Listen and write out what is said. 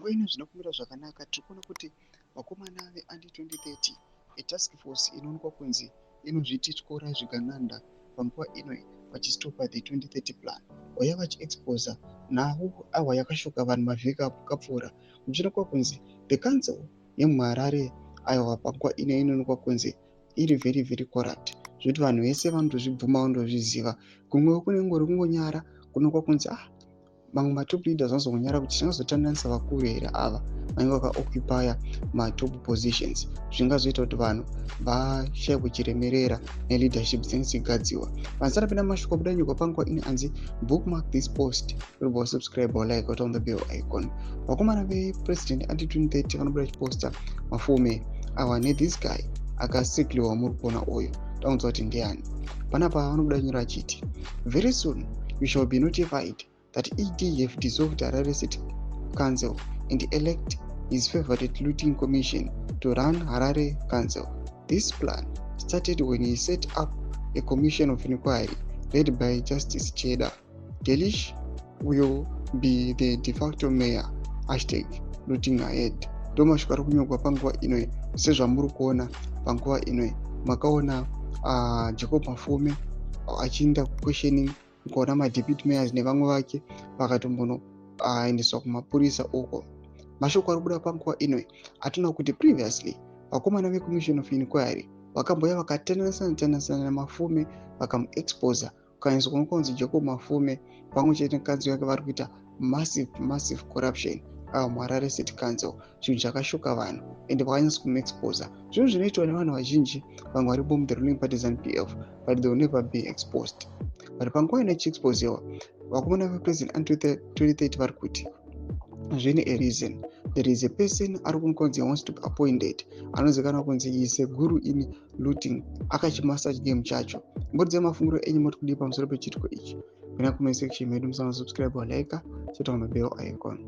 Panguva ino zvina kumira zvakanaka. Tiri kuona kuti vakomana veAnti 2030, etask force inoonekwa kunzi inozviti tyora zvigananda, panguva ino vachistopa the 2030 plan, vauya vachiexposa nhau awa yakashoka vanhu mavhiki akapfuura, kuchionekwa kunzi the council yemuHarare, aiwa, panguva ino inoonekwa kunzi iri very very corrupt, zvekuti vanhu vese vanotozvibvuma, vanotozviziva. Kumwewo kunenge kungonyara kunoonekwa kunzi, ah, mamwe matop leaders vanozongonyara kuti tingazotandanisa vakuru here ava vanenge vakaoccupya matop positions, zvingazoita kuti vanhu vashayikwe chiremerera neleadership dzinenge dzichigadziwa. Vanhu pinda mashoko abuda nyika panguva ino anzi bookmark this post, uribva wasubscribe, walike, on the bell icon. Vakomana vePresident Anti 2030 vanobuda chiposta Mafume awa nethis guy akasikliwa muri kuona uyu, taunzwa kuti ndiani panapa. Vanobuda nyora achiti, "Very soon you shall be notified that ED have dissolved Harare City Council and elect his favorite looting commission to run Harare Council. This plan started when he set up a commission of inquiry led by Justice Cheda. Delish will be the de facto mayor. #looting ahead." Ndo mashoko ari kunyorwa panguva ino. Sezvamuri kuona panguva ino, makaona Jacob Mafume achienda kuquestioning, mukaona madeputy mayors nevamwe vake vakatombonoendeswa kumapurisa uko. Mashoko ari kubuda panguva ino atinoona kuti previously vakomana vecommission of inquiry vakamboya vakatandanisana tandanisana naMafume, vakamuexposa, kukanisa kuonekwa kunzi Jacob Mafume pamwe chete nekanzuro yake vari kuita massive massive corruption ava muHarare City Council, chinhu chakashoka vanhu, ende vakanyatsa kumuexposa. Zvinhu zvinoitwa nevanhu vazhinji, vamwe varipo muthe ruling party ZANU PF, but they will never be exposed. But panguva ino ichiexposiwa, vakomana vePresident Anti 2030 vari kuti zvine a reason. There is a person ari kunzi wants to be appointed, anozivikanwa kunzi is a guru in looting, akachimasta chigame chacho. Mbodzai mafungiro enyu, moti kudii pamusoro pechiitiko ichi? Pina comment section medu. Musana subscribe, walike, cheta on the bell icon.